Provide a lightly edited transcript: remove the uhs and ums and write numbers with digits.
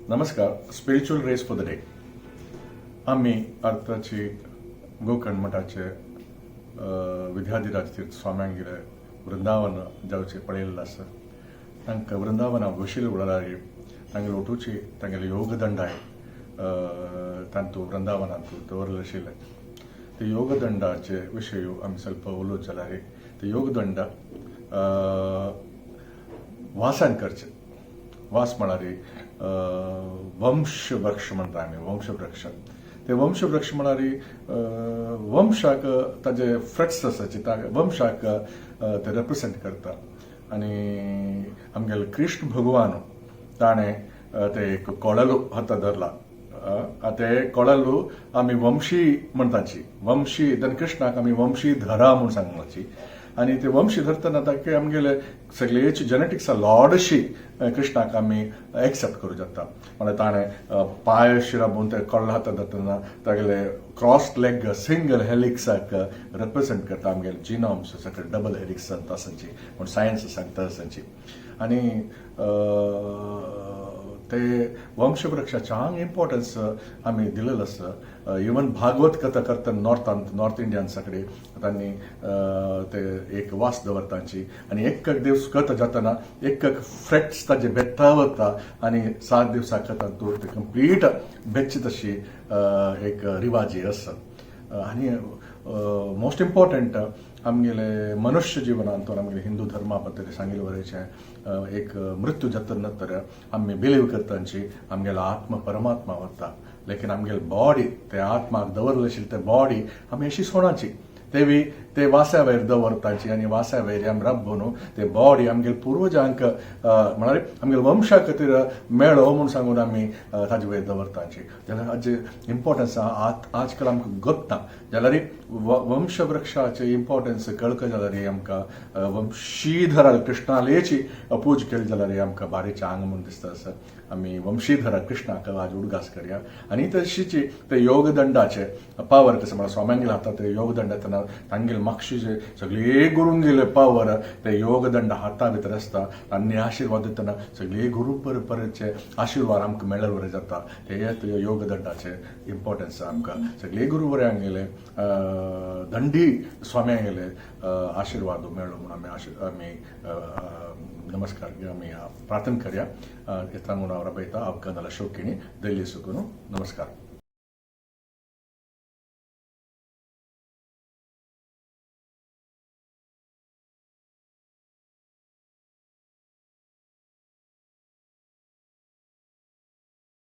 नमस्कार. Spiritual rays for the day. आमी अर्थाची गोकर्ण मठाचे विद्याधिराज तीर्थ स्वाम्यांगेले वृंदावन जावचे पळयल्लें आसा. तांकां वृंदावना बशिल्ले वेळार तांगेले ओटूची तांगेले योगदंडाय तांतू वृंदावनांतू दवरलें आशिल्लें. ते योगदंडाचे विशय आमी ಸ್ವಲ್ಪ उलोवप जाल्यार, ते योगदंड वासान करचे. वास म्हळ्यार वंशवृक्ष म्हणटा आमी. वंशवृक्ष, ते वंशवृक्ष म्हळ्यार वंशाक ताजे फ्रेट्स आसाची, वंशाक ते रेप्रेसेंट करता. आनी आमगेले कृष्ण भगवान ताणें ते एक कोळलो हाता धरला. ते कोळलो आमी वंशी म्हणटाची. वंशी then कृष्णाक आमी वंशी धरा म्हूण सांगलाची. आनी ते वंशी धरतना ताका आमगेले सगळेची जेनेटिक्स लॉडशी कृष्णाक आमी एक्सेप्ट करूं जाता. म्हळ्यार ताणें पांय शिराबून ते कोळ्ळ हाता धरतना तागेले क्रॉस लेग सिंगल हेलिक्साक रिप्रेझेंट करता. आमगेले जिनोम्स सगळे डबल हेलिक्स आसाची म्हूण सायन्स सांगता आसाची. आनी ते वंशवृक्षाचे हांग इम्पॉर्टन्स आमी दिलेलो आसा. इवन भागवत कथा करतना नॉर्थांत, नॉर्थ इंडियन्सा कडेन तांणी ते एक वास दवरताची आनी एक एक दीस कथा जातना एक एक फ्रेट्स ताजे बेत्ता वता आनी 7 दिवसा कथा तूं ते कंप्लीट बेच्ची तशी एक रिवाजी आसा. आनी मोस्ट इम्पॉर्टंट, आमगेले मनुष्य जिवनांत आमगेले हिंदू धर्मा पद्दती सांगिल्ले वरेचें एक मृत्यू जाता नंतर आमी बिलीव करतांची आमगेलो आत्मा परमात्मा वता. लेकिन आमगेले बॉडी, ते आत्माक दवरले आशिल्ले ते बॉडी आमी अशी सोणाची तेवी ते वास्या वयर दवरताची. आनी वास्या वयर आमी रब्बून ते बॉडी आमगेले पुर्वजांक, म्हळ्यार आमगेले वंशा खातीर मेळो म्हूण सांगून आमी ताजे वयर दवरताची. जाल्यार हाजे इम्पॉर्टन्स आजकाल आमकां गत्ता जाल्यार वंशवृक्षाचे इम्पॉर्टन्स कळका जाल्यार, आमकां वंशीधर कृष्णालेची पूज केली जाल्यार आमकां बारीक आंग म्हूण दिसता आसा. आमी वंशीधर कृष्णाक आज उडगास करया. आनी तशीची ते योगदंडाचे पावर कसं म्हळ्यार स्वाम्यांगेले हातात ते योगदंड येतना तांगेले मागशीचे सगळे गुरूंगेले पावर ते योगदंड हाता भितर आसता. आनी आशिर्वाद दितना सगळे गुरू परंपरेचे आशिर्वाद आमकां मेळ्ळ्यार बरें जाता. ते योगदंडाचे इम्पॉर्टन्स आमकां सगळे गुरू बऱ्यांगेले, दंडी स्वाम्यांगेले आशिर्वाद मेळ्ळो म्हूण आमी नमस्कार, आमी प्रार्थना करया. येता म्हूण हांव रबयता. अफगानाला शोकिणी दिल्ली सुकून. नमस्कार.